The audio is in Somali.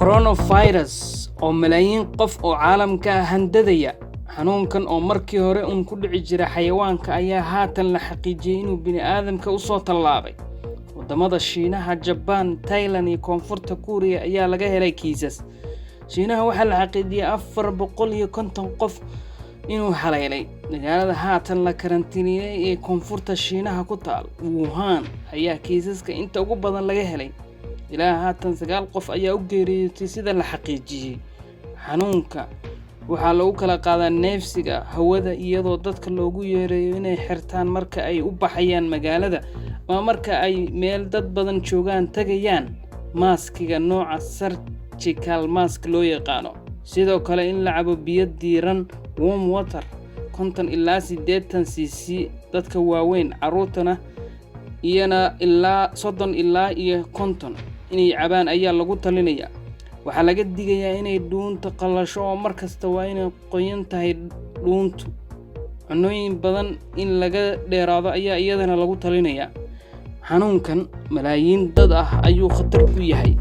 Coronavirus oo malaayiin qof oo caalamka ah handadaya. Xanuunkan oo markii hore uun ku dhici jira xayawaanka ayaa haatan la xaqiijiyey inuu bini'aadamka u soo tallaabay. Waddamada Shiinaha, Jabaan, Thailand iyo Koonfurta Kuuriya ayaa laga helay kiisas. Shiinaha waxaa la xaqiijiyey 450 qof inuu haleelay. Magaalada haatan la karantiiniyey ee koonfurta Shiinaha ku taal, Wuhan, ayaa kiisaska inta ugu badan laga helay. Ilaa haatan 9 qof ayaa u geeriyootay sida la xaqiijiyey. Xanuunka waxaa lagu kala qaadaa neefsiga hawada, iyadoo dadka loogu yeerayo inay xirtaan marka ay u baxayaan magaalada ama marka ay meel dad badan joogaan tagayaan maaskiga nooca surgical mask loo yaqaano. Sidoo kale in la cabo biyo diiran, warm water, 50 ilaa 80 cc dadka waaweyn, carruurtana iyana ilaa 30 ilaa iyo 50 inay cabaan ayaa lagu talinayaa. Waxaa laga digayaa inay dhuunta qallasho oo markasta waa inay qoyan tahay dhuuntu. Cunooyin badan in laga dheeraado ayaa iyadana lagu talinayaa. Xanuunkan malaayiin dad ah ayuu khatar ku yahay.